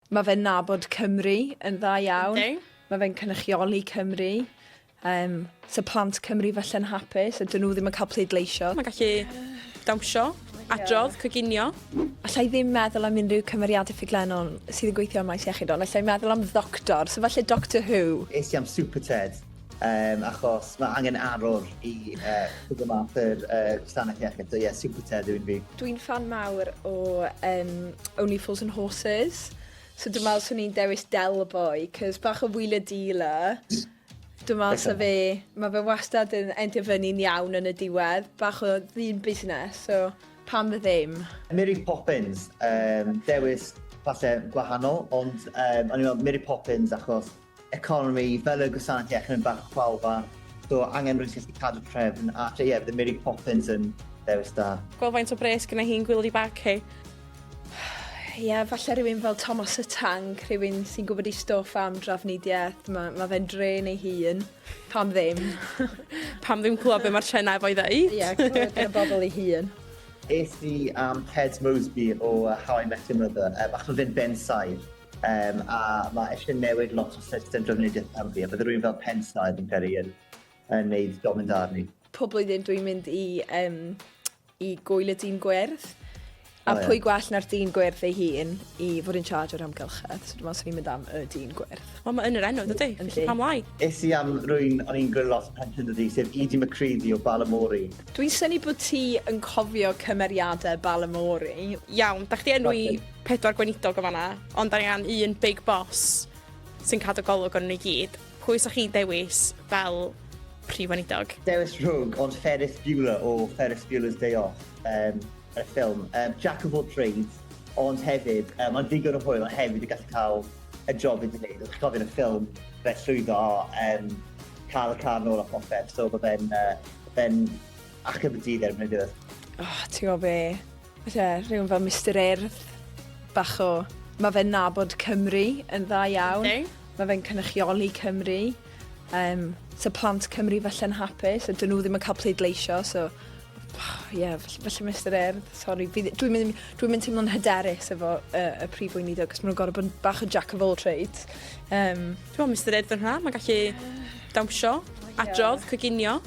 Mae fe'n nabod Cymru yn dda iawn. Yndi. Mae fe'n cynrychioli Cymru. Um, so plant Cymru falle'n hapus, a dyn nhw ddim yn cael pleidleisio. Mae'n gallu dawnsio, adrodd, coginio. Alla i ddim meddwl am unrhyw cymeriadau ffuglenol sydd yn gweithio ym maes iechyd, ond alla i meddwl am ddoctor, so falle Doctor Who. Es i am Super Ted, um, achos mae angen arwr i uh, math yr uh, gwasanaeth iechyd. So ie, yeah, Super Ted yw'n fi. Dwi'n ffan mawr o um, Only Fools and Horses, so dwi'n meddwl swn i'n dewis Del Boy, cos bach o wheeler dealer. Dwi'n meddwl sa fe, mae fe wastad yn endio fyny'n iawn yn y diwedd, bach o ddyn busnes, so pam ddim? Mary Poppins, um, dewis falle gwahanol, ond um, o'n i'n meddwl Mary Poppins achos economi fel y gwasanaeth iechyd yn bach chwalfa, so angen rhywun sy'n gallu cadw trefn, a ie, yeah, bydde Mary Poppins yn dewis da. Gweld faint o bres gyda hi'n gwylio bag hi. Ie, yeah, falle rhywun fel Thomas y Tank, rhywun sy'n gwybod ei stwff am drafnidiaeth, mae ma fe'n drên ei hun. Pam ddim? Pam ddim clywed be mae'r trenau efo'i ddeud? Ie, yeah, clywed gan y bobl ei hun. Es i am Ted Mosby o How I Met Your Mother, um, achos mae fe'n bensaer, um, a mae eisiau newid lot o system drafnidiaeth Cymru, a bydde rhywun fel pensaer yn credu yn, yn neud jobyn da arni. Pob blwyddyn dwi'n mynd i, um, i gwyl y dyn gwyrdd. A oh, yeah. pwy gwell na'r dyn gwyrdd ei hun i fod yn charge o'r amgylchedd. So dwi'n meddwl swn i'n mynd am y dyn gwyrdd. Wel, mae yn yr enw, dydy? Felly pam lai? Es i am rwy'n o'n i'n gwylio lot o plentyndod i, sef Edie McCready o Balamori. Dwi'n synnu bod ti yn cofio cymeriadau Balamori. Iawn, da chdi enwi pedwar gweinidog o fanna, ond da ni angen un big boss sy'n cadw golwg arnon ni gyd. Pwy 'sa chi'n dewis fel prif weinidog? Dewis rhwg, ond Ferris Bueller o Ferris Bueller's Day Off, um, y ffilm. Um, Jack of all trades, ond hefyd, um, mae'n ddigon o hwyl, ond hefyd yn gallu cael y job i wneud. O'ch chi'n cofio yn y ffilm, fe llwyddo um, cael y car nôl a popeth, so mae fe'n uh, fe'n achub y dydd erbyn y diwedd. Oh, ti'n gwybod be? Falle rhywun fel Mister Urdd, bach o... Mae fe'n nabod Cymru yn dda iawn. Yndi. Mae fe'n cynrychioli Cymru. Um, so plant Cymru falle'n hapus, a dyn nhw ddim yn cael pleidleisio, so... Ie, yeah, falle, falle Mister Urdd, sori. Dwi'n mynd, dwi mynd teimlo'n hyderus efo y prif weinidog, cos maen nhw'n gorfod bod yn bach o jack of all trades. Dwi'n meddwl Mister Urdd yn hwnna, mae'n gallu dawnsio, adrodd, coginio.